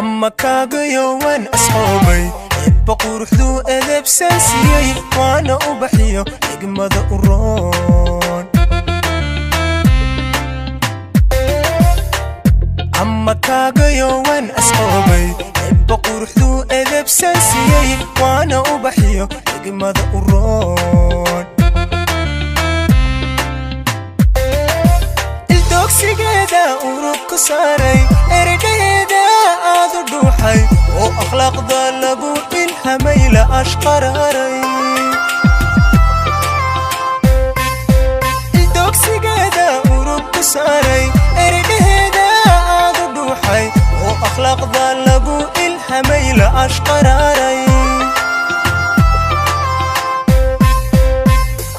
Ama kaagayo waan asqoobay, Eebba quruxduu edebsan siiyey, waana ubaxiyo xigmada u roon. Ama kaagayo waan asqoobay, Eebba quruxduu edebsan siiyey, waana ubaxiyo xigmada u roon. Ildoogsigeeda urug ku saaray, eridhaheeda aad u dhuuxay, oo akhlaaqda lagu ilhamay la ashqararay. Ildoogsigeeda urug ku saaray, eridhaheeda aad u dhuuxay, oo akhlaaqda lagu ilhamay la ashqararay.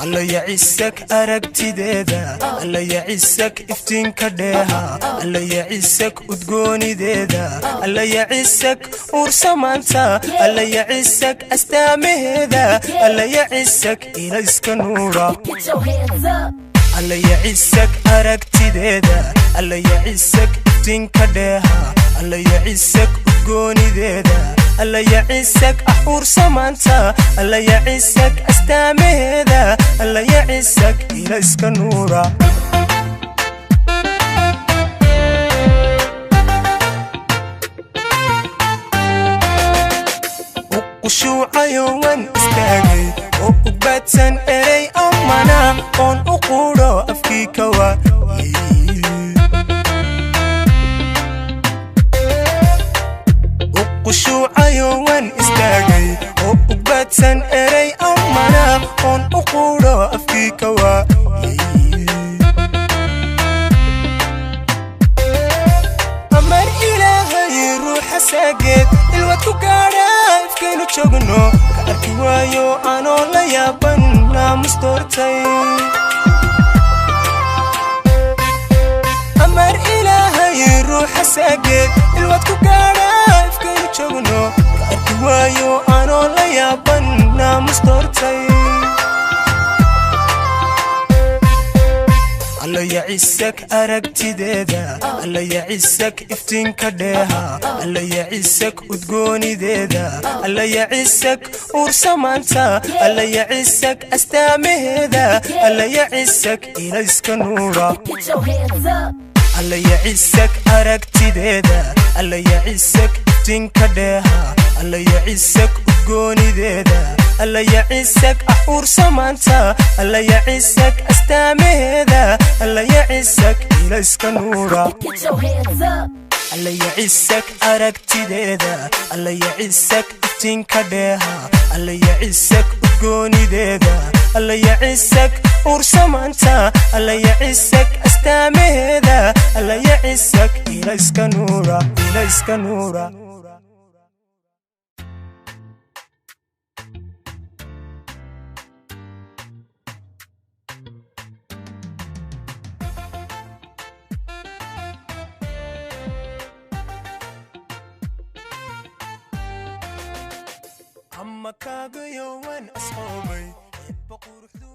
Alla yacisak aragtideeda, alla yacisak iftiinka dheeha, alla yacisak udgoonideeda, alla yacisak uursamaanta, alla yacisak astaamaheeda, alla yacisak ilayska nuura. Put your hands up. Alla yacisak aragtideeda, alla yacisak iftiinka dheeha, alla yacisak udgoonideeda, alla yacisak ursamaanta, alla yacisak astaamaheeda, alla yacisak ilayska nuura. U qushuucayo waan istaagay oo ugbaadsan erey amana oon u quudho afkii kawa. U qushuucayo waan istaagay oo ugbaadsan erey amana oon u quudho afkii kawa. Amar Ilaahay ruuxa saageed ilwad ku gaadha, ifkaynu joogno ka arki waayo anoo la yaaban naamus doortay. Amar Ilaahay ruuxa saageed ilwad ku gaadha, ifkaynu joogno ka arki waayo anoo la yaaban naamus doortay. Alla yacisak aragtideeda, alla yacisak iftiinka dheeha, alla yacisak udgoonideeda, alla yacisak uursamaanta, alla yacisak astaamaheeda, alla yacisak ilayska nuura. Put your hands up. Alla yacisak aragtideeda, alla yacisak iftiinka dheeha, alla yacisak udgoonideeda, alla yacisak uursamaanta, alla yacisak astaamaheeda, alla yacisak ilayska nuura. Put your hands up. Alla yacisak aragtideeda, alla yacisak iftiinka dheeha, alla yacisak udgoonideeda, alla yacisak uursamaanta, alla yacisak astaamaheeda, alla yacisak ilayska nuura, ilayska nuura. Ama kaagayo waan asqoobay, Eebba quruxdu